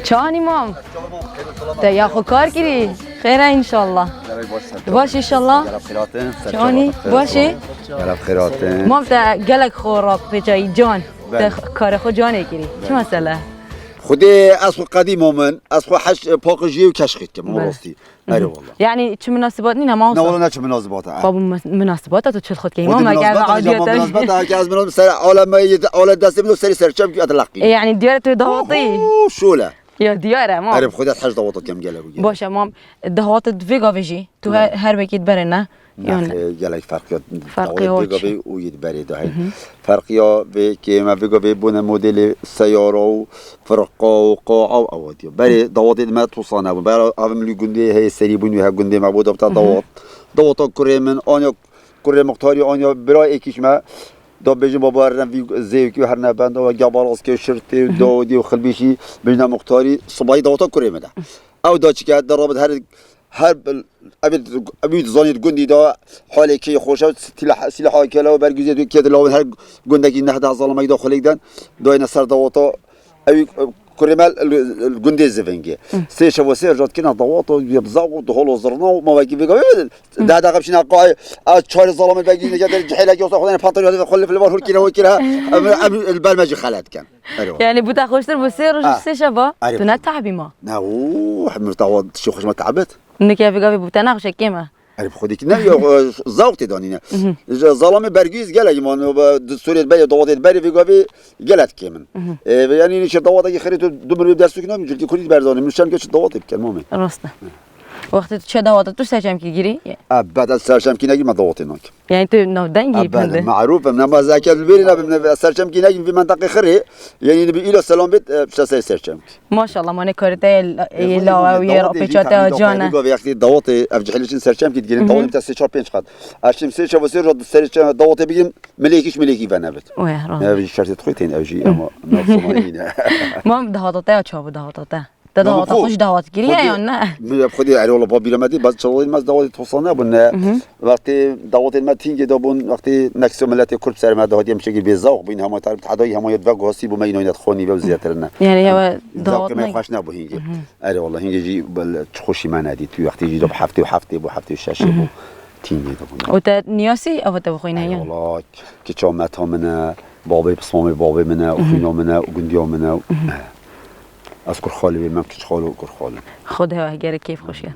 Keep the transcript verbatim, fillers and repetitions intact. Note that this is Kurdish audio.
Çanî mam. Te ya xwe kar kirî? Xêr e înşallah. Baş înşallah. Çanî, baş e? Gelek xêratin. Mam te gelek xwe rak pêçayî can. Te karê xwe canê kirî. Çi mesele? Xwedê ez xwe qedîma min, ez xwe heş paqijiyê û keş xit kim, rastî. Erê wallah. Yani çi münasibat nîne, mamosta? Ne wala ne çi münasibat e. Ba bu münasibat e, tu çil xwe keyma me gel adiyete. Münasibat e, ki ez münasibat e, ki ez münasibat ser aleme, ale destê min û serî serçem ki ez laqî. E, yani diyare tu dawatî. Oo, şole. Ya diyare ma. Erê xwedê heş dawata kem gelek. Baş e, mam dawata vê gavê jî. Tu her, her wekî diberê ne? Nexê, gelek ferqiya dawet bêgavê û yê diberê de heye. Ferqiya vê kê me vêgavê bûne modêlê seyara û firqa û qa'a û ewa diye. Berê dawetê me tosa nebûn. Berê avim li gundê heye serî bûn wê he gundê me bû da bita dawet. Daweta kurê min, anya kurê muxtarî, anya bira êkîş me. Da bêjin baba herne vî zêwkî û herne benda we gabalas ke şirtê û dawedî û xilbîşî bêjine muxtarî sibayî daweta kurê min de. Ew da çike, da rabit her, her, ev, ev zanî gundî da halê kê xweş e, sîlah, sîlaha kele û bergîzê dû kê dilawin her gundekî neh deh zalamekî da xulêk den, dayne ser dawata, ew kurê me li, li gundê zivingê. Sê şev û sê rojat kina dawata, bi zax û dihol û zirna û ma wekî vêga, deh daqiqe bişîna qayê, ez çarê zalamê bergîzê kete cihêlekî olsa xwedane pantalon hadi xulif li var hurkî re wekî re, em, em li ber me jî xelet ken. Erê wala. Yani bu te xweştir bu sê roj, sê şeva? Erê wala. Tu ne tahbî ma? Ne, o, hemir tawa tişê xweş ma tahbet. Nike vê gavê bu te naxweş e kêm e. Erê bi xwedî ki ne, yo, zawq tê danîne. Zalamê bergîz gelek man, Sûriyê berê, dawatê berê vê gavê gelek kêm in. E, ve yani nişe dawatekî xirê tu du mirî ders tu ki nabî, cilkî kurî berdanî, min şem ke çi dawatê biken, mamê. Rast e. Wextê tu çi dawata tu serçemkî girî? Ebed ez serçemkî negî me dawatê nakim. Yani tu navdengî. Ebed, merûf im, nema zeke li bêrî nabim, ne serçemkî negîm vî menteqê xirê. Yani bi îla selam bêt, e, pişta serê serçemkî. Maşallah, mane karê te yê lawe û yê rapêça te can e. Gavê yextê dawatê, ev cihilê çin serçemkî digirin, dawatê te sê çar pênc qat. Ez çim sê çava sê roj serê dawatê bigim, milêkî ji milêkî venebit. Wê, rast. Ev jî şertê xwe tên, ev jî, ama nasıl ne. Mam dahata te ya çabu dahata te. Te dawata xwe ji dawat kiriye yan ne? Min bi xwedî erê wala babîra me dî, baz çawa me dawatê tosa nebûn ne. Wextê dawatên me tîngê de bûn, wextê nekso miletê Kurd ser me de hatiye, em şekil bê zewq bûn, hema tarif tehadayî hema yet vek hosî bû me înoynet xonî ve zêtir ne. Yani hewe dawat ne xweş nebû hingê. Erê wala hingê jî bel çi xweşî me nedî. Tu wextê jî de heftê û heftê bû, heftê û şeşê bû. Tîngê de bûn. O te niyasî ava te bixwîne yan? Wala kiça me ta min e, babê pismamê babê min e, û xwîna min e, û gundiya min e. Ez kurxalê wê, me kiç xalo û kurxalê. Xwedê hewa gerek keyf xweş e.